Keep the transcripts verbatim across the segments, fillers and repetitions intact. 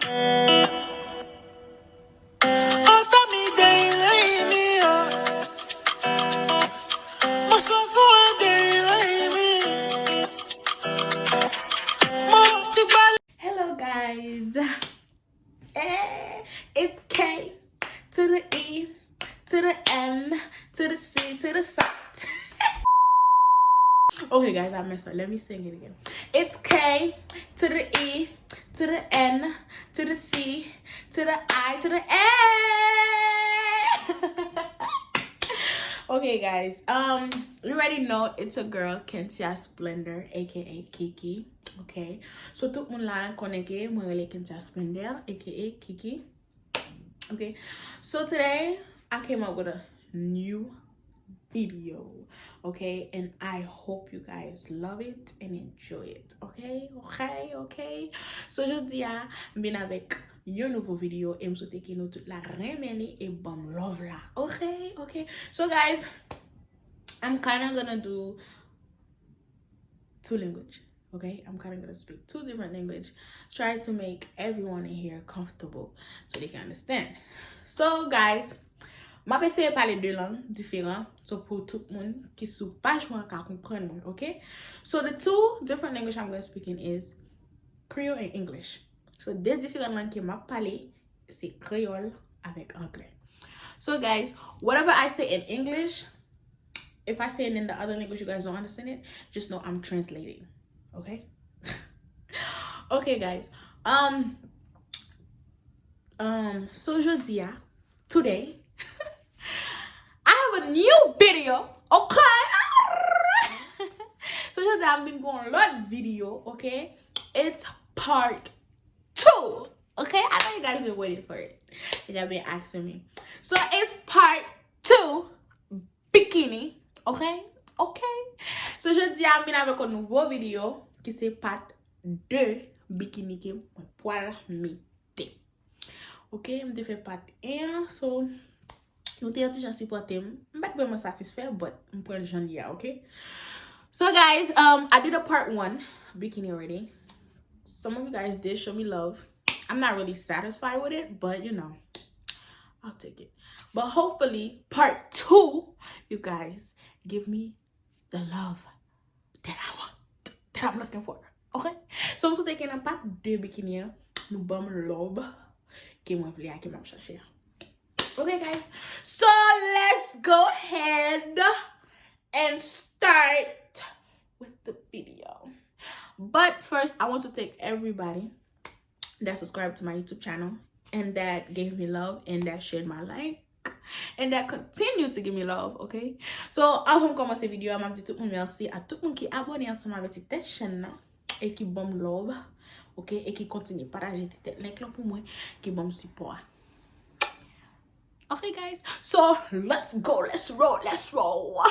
Hello guys. Eh, it's K to the E to the M to the C to the sat. Okay, guys, I messed up. Let me sing it again. It's K to the E to the N to the C to the I to the A. Okay, guys. Um, you already know it's a girl, Kentia Splendor, A K A Kiki. Okay. So tout moun la konnen ke mwen rele Kentia Splendor, A K A Kiki. Okay. So today I came up with a new video. Okay, and I hope you guys love it and enjoy it. Okay, okay, okay. So jodi a m vin avèk yon nouvo video e m swete ke nou tout la renmen li e ban m love la. Okay, okay. So guys, I'm kind of gonna do two language. Okay, I'm kind of gonna speak two different language. Try to make everyone in here comfortable so they can understand. So guys, m ap eseye pale de lang diferan, so pou tout moun ki sou paj mwen ka konprann mwen, okay? So the two different language I'm gonna speak in is Creole and English. So de diferan lang ke m ap pale, se kreyòl avèk anglè. So guys, whatever I say in English, if I say it in the other language, you guys don't understand it, just know I'm translating. Okay? Okay, guys. Um, um, so jodi a, today, I have a new video. Okay? So jodi a, m vin gon lòt video, okay? It's part two. Okay? I know you guys been waiting for it. You guys been asking me. So it's part two bikini. Okay? Okay. So jodi a m vin avèk yon nouvo video ki se part de bikini ke mwen pral mete. Okay, m te fè part un an, so nou te yon ti jan sipòte m. M pa t vrèman satisfè, but m pran l jan l ye a, okay? So guys, um, I did a part one bikini already. Some of you guys did show me love. I'm not really satisfied with it, but you know, I'll take it. But hopefully, part two, you guys give me the love that I want, that I'm looking for. Okay? So, m swete ke nan part de bikini an, nou ban m love ke mwen vle a, ke m ap chache a. Okay, guys? So, let's go ahead and start with the video. But first, I want to thank everybody that subscribed to my YouTube channel and that gave me love and that shared my link and that continue to give me love, okay? So, avan m kòmanse video a, m ap di tout moun mèsi a tout moun ki abòne ansanm avèk ti tèt chèn nan e ki ban m love, okay? E ki kontinye pataje ti tèt link lan pou mwen, ki ban m sipò a. Okay, guys? So, let's go, let's roll, let's roll.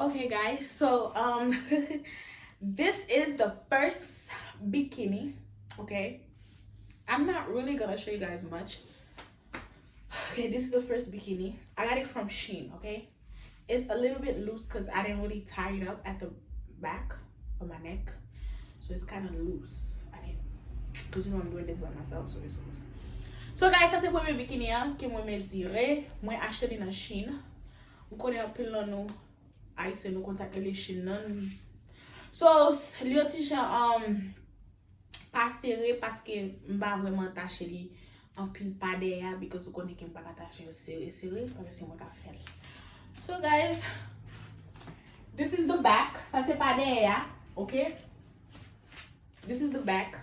Okay, guys, so, um, this is the first bikini, okay? I'm not really gonna show you guys much. Okay, this is the first bikini. I got it from Shein, okay? It's a little bit loose 'cause I didn't really tie it up at the back of my neck. So it's kind of loose. I didn't, 'cause you know I'm doing this by myself, so it's loose. So guys, sa se premye bikini an ke mwen mezire. Mwen achte li nan Shein. M konnen anpil nan nou Ayisyen nou konn sa k rele Shein nan. So, s-, li yon ti jan, um, pa sere paske m pa vrèman tache li anpil pa dèyè a, because ou konnen ke m pa ka tache l sere sere, paske se mwen k ap fè l. So guys, this is the back. Sa se pa dèyè a, okay? This is the back.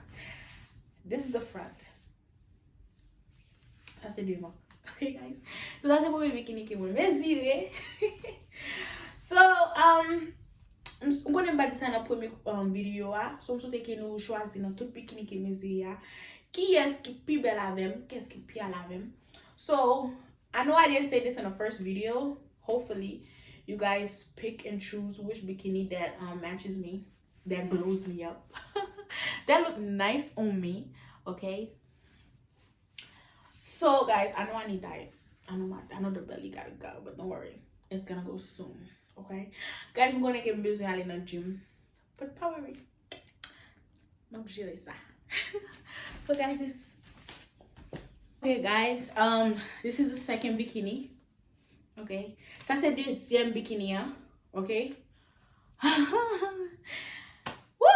This is the front. Sa se devan. Okay, guys? So, sa se premye bikini ke mwen mezire. So, um, m s-, m konnen m pa di sa nan premye, um, video a. So, m swete ke nou chwazi nan tout bikini ke m mezire a, kiyès ki pi bèl avè m, kiyès ki pi al avè m. So, I know I didn't say this in the first video. Hopefully, you guys pick and choose which bikini that, um, matches me, that glows me up, that look nice on me, okay? So, guys, I know I need diet. I know my, I know the belly gotta go, but don't worry. It's gonna go soon. Okay? Guys, m konnen ke m bezwen ale nan gym. But pa worry. M ap jere sa. So guys, this, okay guys, um, this is the second bikini. Okay. Sa se dezyèm bikini an. Okay. Woo!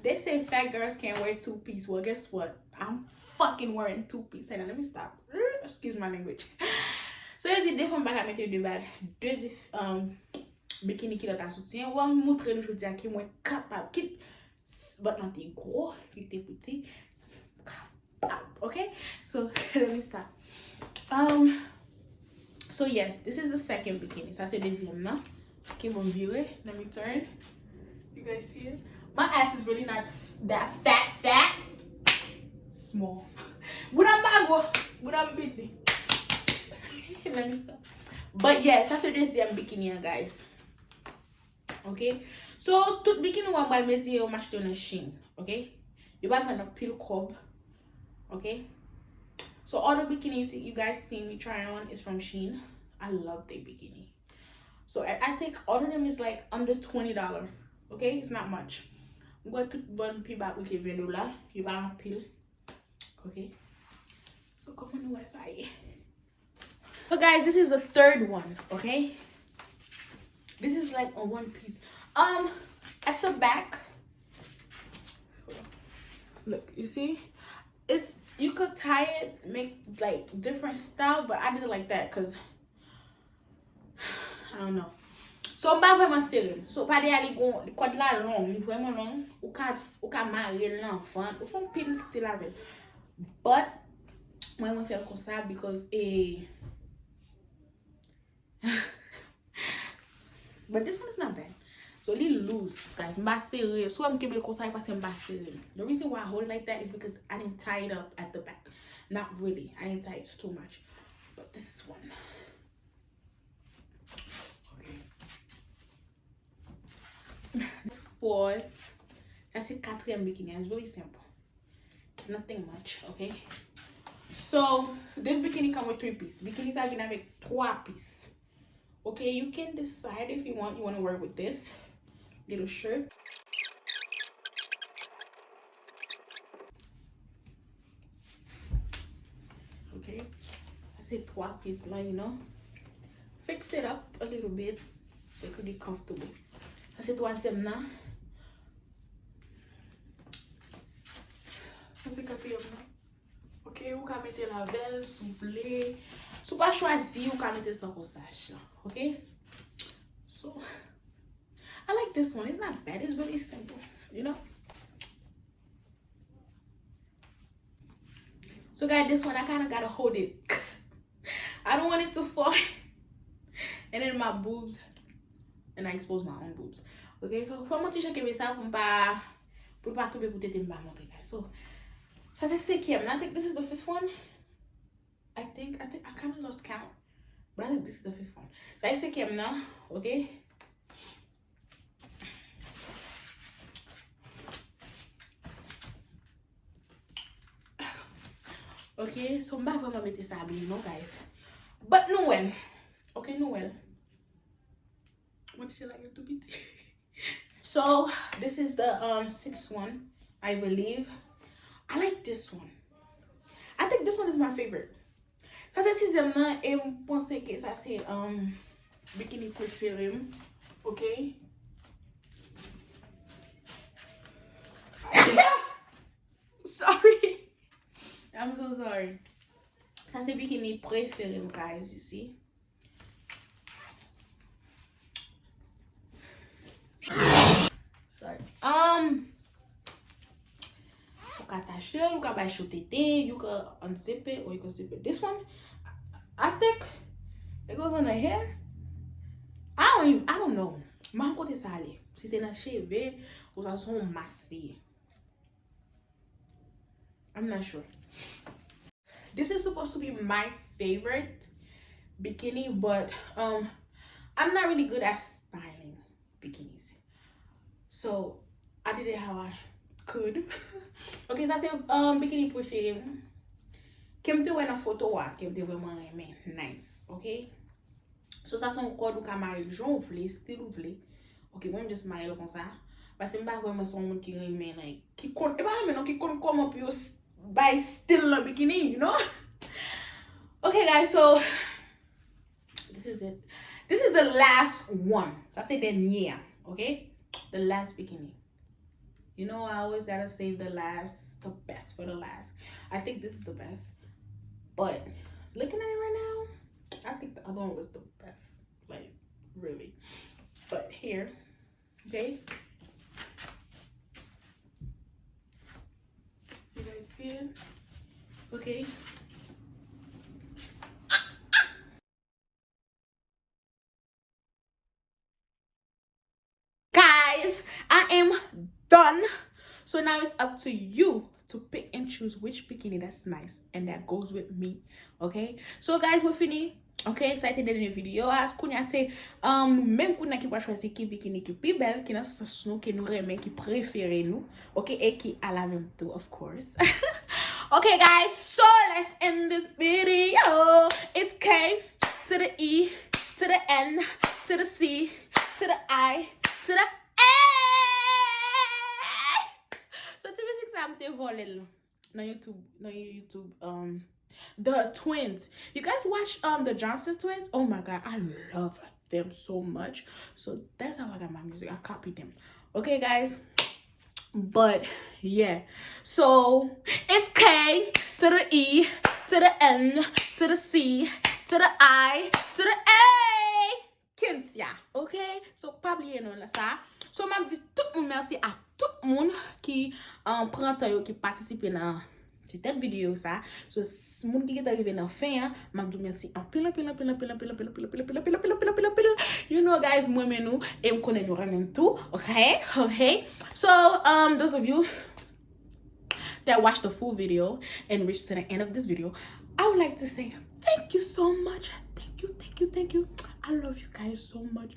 They say fat girls can't wear two piece. Well, guess what? I'm fucking wearing two piece. Hang on, let me stop. Excuse my language. So, yo di de fanm pa ka mete de ba, de dif, um, bikini kilòt a soutyen. Wè, m montre nou jodi a ke mwen kapab. Ki, s-, bòt lan te gwo, li te piti. Kapab, okay? So, let me stop. Um, so yes, this is the second bikini. Sa se dezyèm nan. Ok, bon, vire. Let me turn. You guys see it? My ass is really not that fat, fat. Small. Bouda m pa gwo. Bouda m piti. Let me stop. But yeah, sa se dezyèm bikini an, guys. Ok? So, tout bikini w ap pral mezire yo, m achte yo nan Shein. Ok? Yo pa vann anpil kòb. Ok? So, all the bikini you see, you guys see me try on is from Shein. I love their bikini. So, I, I think all of them is like under twenty dollars. Ok? It's not much. M kwè tout vann pi ba pri ke ven dola. Yo pa anpil. Ok? So, kòman nou wè sa ye? So guys, this is the third one, okay? This is like a one piece. Um, at the back, look, you see? It's, you could tie it, make like different style, but I did it like that because I don't know. So, m pa vrèman sere l. So, pa de a li gon, kòd la long, li vrèman long. Ou ka, ou ka mare l nan vant, ou fè yon pil stil avè l. But, mwen, mwen fè l konsa because, eh, but this one is not bad. So, li loose, guys. M pa sere. Si w wè m kenbe l konsa, e paske m pa sere l. The reason why I hold it like that is because I didn't tie it up at the back. Not really. I didn't tie it too much. But this is one. Fourth, sa se katriyèm bikini. It's really simple. It's nothing much, okay? So, this bikini come with three piece. Bikini sa vin avèk twa pis. Okay, you can decide if you want, you want to wear with this little shirt. Ok. Sa se twa pis lan, you know. Fix it up a little bit so it could get comfortable. Sa se twazyèm nan. Sa se katriyèm nan. Ok, ou ka mete l avè l si w vle. Si w pa chwazi, ou ka mete l san kòsaj lan. Ok? So, I like this one. It's not bad. It's really simple, you know? So, guys, this one, I kinda gotta hold it, 'cause I don't want it to fall. And then my boobs, and I expose my own boobs. Ok, so, fò mwen ti jan kenbe sa pou m pa, pou l pa tonbe pou tete m pa montre, guys. So, sa se senkyèm. I think this is the fifth one. I think, I think, I kinda lost count. But I think this is the fifth one. Sa se senkyèm nan, ok? Ok, so m pa vrèman mete sa byen non, guys. But nou wè l. Ok, nou wè l. Mwen ti jan lage l tou piti. So, this is the, um, sixth one, I believe. I like this one. I think this one is my favorite. Sa se sizyèm nan, e m panse ke sa se, um, bikini prefere m. Ok? Sorry. I'm so sorry. Sa se bikini prefere m, guys, you see? Sorry. Um, ou ka tache l, ou ka bay cho tete, you can unzip it or you can zip it. This one, I think it goes on the hair. I don't even, I don't know. M pa kote sa ale. Si se nan cheve, ou sa se yon mas li ye. I'm not sure. This is supposed to be my favorite bikini, but, um, I'm not really good at styling bikinis. So, I did it how I could. Ok, sa se, um, bikini prefere m. ke m te wè nan foto a, ke m te vrèman renmen. Nice, ok? So, sa se yon kòd ou ka mare l jan w vle, stil ou vle. Ok, mwen, m just mare l konsa. Paske m pa vrèman se yon moun ki renmen, like, ki konn, e pa renmen non, ki konn kòman pou yo s- bay stil nan bikini, you know? Ok, guys, so, this is it. This is the last one. Sa se dènye a, ok? The last bikini. You know, I always gotta save the last, the best for the last. I think this is the best. But looking at it right now, I think the other one was the best. Like, really. But here, okay? You guys see it? Okay. Guys, I am done. So now it's up to you to pick and choose which bikini that's nice and that goes with me. Okay? So guys, mwen fini. Okay, sa te dènye videyo a. Kounye a se um, nou menm kounye a ki pral chwazi ki bikini ki pi bèl, ki nan sans nou, ki nou renmen, ki prefere nou. Okay, e ki al avè m tou, of course. Okay, guys, so let's end this video. It's K to the E to the N to the C to the I to the A. So ti mizik sa m te vòlè l nan YouTube, nan YouTube, um, the twins. You guys watch um the Johnson twins? Oh my god, I love them so much. So that's how I got my music. I copied them. Okay, guys. But yeah. So it's K to the E to the N to the C to the I to the A. Kensya, ok? So pa bliye non sa. So m ap di tout moun mèsi a tout moun ki um, pran tan yo, ki patisipe nan ti tèt videyo sa. So s- moun ki gentan rive nan fen an, m ap di w mèsi anpil anpil anpil anpil anpil anpil anpil anpil anpil anpil anpil anpil anpil anpil. You know guys, mwen renmen nou e m konnen nou renmen m tou. Ok? Ok. So um, those of you that watch the full video and reach to the end of this video, I would like to say thank you so much. Thank you, thank you, thank you. I love you guys so much.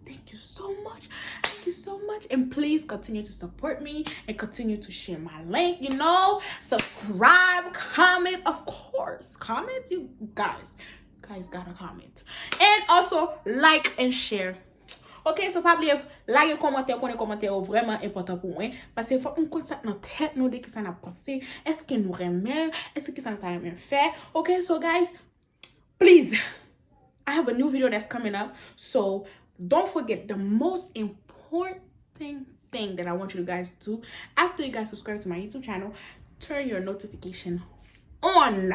Thank you so much. Thank you so much. And please continue to support me and continue to share my link, you know? Subscribe, comment, of course. Comment, you guys. Guys gotta comment. And also like and share. Ok, so pa bliye lage kòmantè, ou konnen kòmantè yo vrèman enpòtan pou mwen. Paske fòk nou konn sa k nan tèt nou de kisa n ap panse. Èske nou renmen l? Èske kisa n ta renmen fè? Ok, so guys, please, I have a new video that's coming up. So don't forget the most important thing that I want you guys to do after you guys subscribe to my YouTube channel, turn your notification on.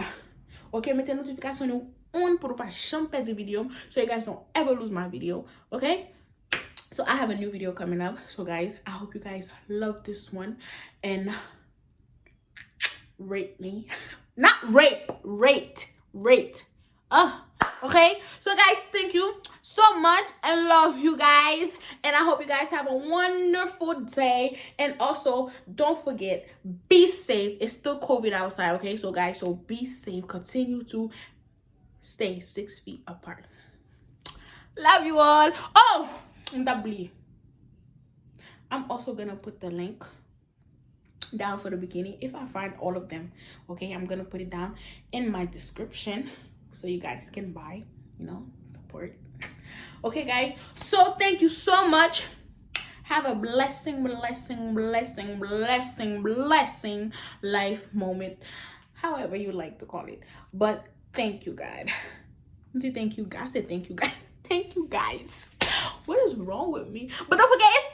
Ok, mete notifikasyon nou on pou nou pa janm pèdi videyo m. So you guys don't ever lose my video. Ok? So I have a new video coming up. So guys, I hope you guys love this one and rate me. Not rape, rate, rate. Uh, okay? So guys, thank you so much. I love you guys. And I hope you guys have a wonderful day. And also, don't forget, be safe. It's still covid outside, okay? So guys, so be safe. Continue to stay six feet apart. Love you all. Oh, m t ap bliye. I'm also gonna put the link down for the bikini if I find all of them. Okay, I'm gonna put it down in my description so you guys can buy, you know, support. Okay, guys. So thank you so much. Have a blessing, blessing, blessing, blessing, blessing life moment, however you like to call it. But thank you, God. Di thank you, God. I said thank you, God. Thank you, guys. What is wrong with me? But don't forget, it's